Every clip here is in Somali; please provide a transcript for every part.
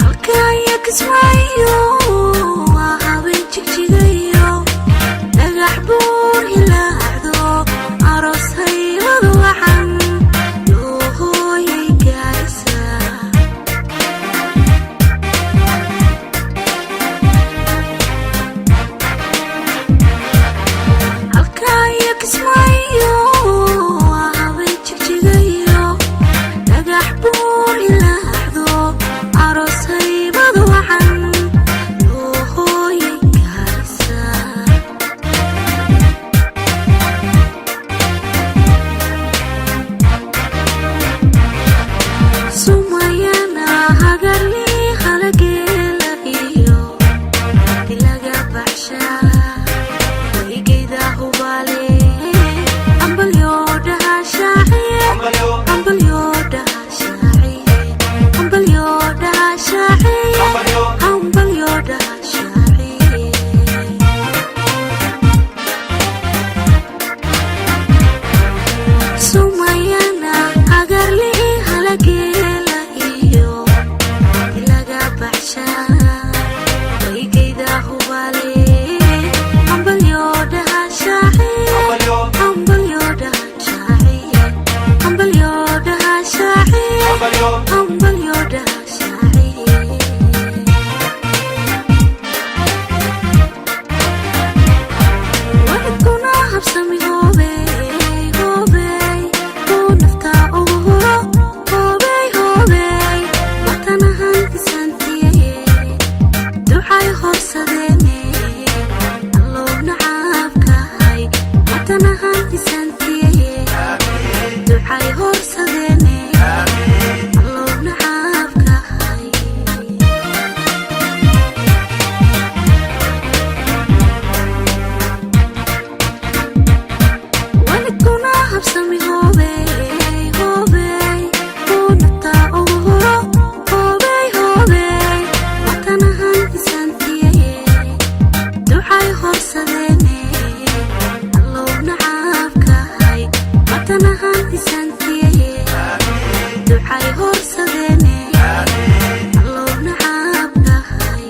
Halkaya Kismaayo waa habeen Jigjigayo dhagax buur hilaacdo, aroos haybad wacan loo hooyay gaarisa. Halkaya Kismaayo waa habeen Jigjigayo dhagax buur hilaacdo, aroos haybad wacan loo hooyay gaarisa. Sumayana hagarli halageela iyo ilaga baxshaa waygayda hubaale, ambalyodhaha shaaciye, ambalyodhaha shaaciye, ambalyodhaha shaaciye, ambalyodhaha shaaciye. Sumayana hagarli halageela iyo ilaga baxshaa waygayda hubaale, ambalyodhaha shaaciye, ambalyodhaha shaaciye, ambalyodhaha shaaciye, ambalyodhaha shaaciye. Wacdkuna habsami hoobey hoobey, uu naftaa ugu huro hoobey hoobey, watanahan isantiye ducay horsadeene, allowna caabkahay, watanahan isantiye ducay horsadeene, allowna caabkahay. Walikuna habsami hoobey hoobey, uu naftaa ugu huro hoobey hoobey, watanahan isantiye ducay horsadeene, allowna caabkahay, watanahan isantiye ducay horsadeene, allowna caabkahay.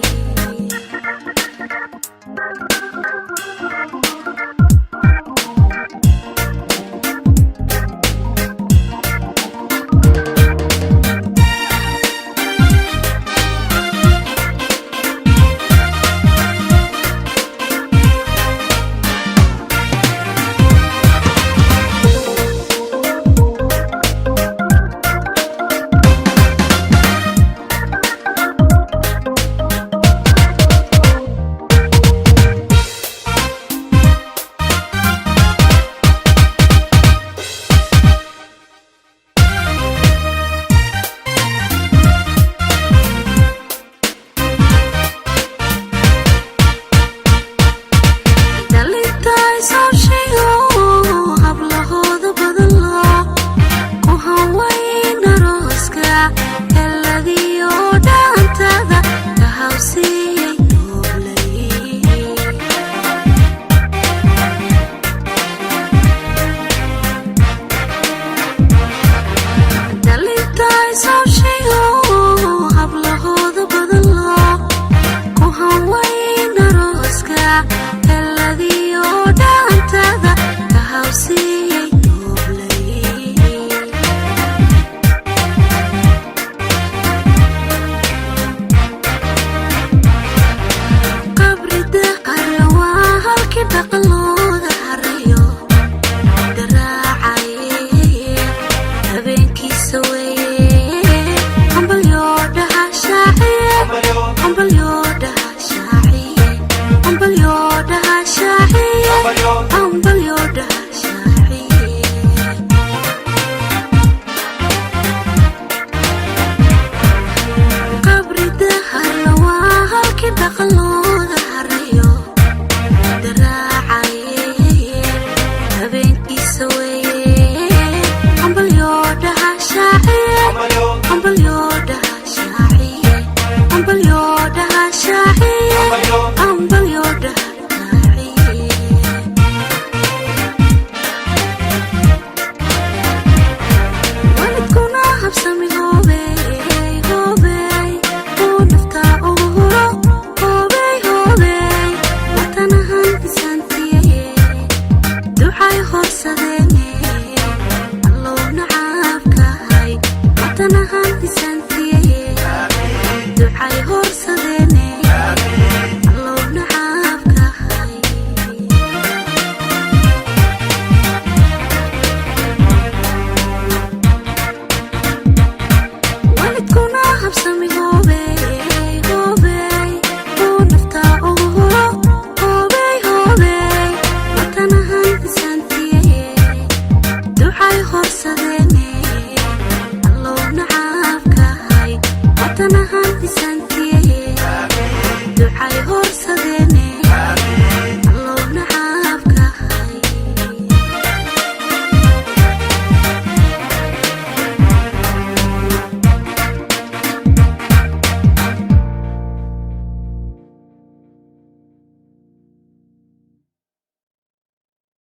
horsadeene, Allowna caafkahay, watanahan dhisantiye. Ducay horsadeene, Allowna caafkahay. Walidkuna habsami hoobey hoobey, uu naftaa ugu huro hoobey hoobey, watanahan dhisantiye. Ducay horsadeene, Allowna caafkahay, watanahan dhisantiye.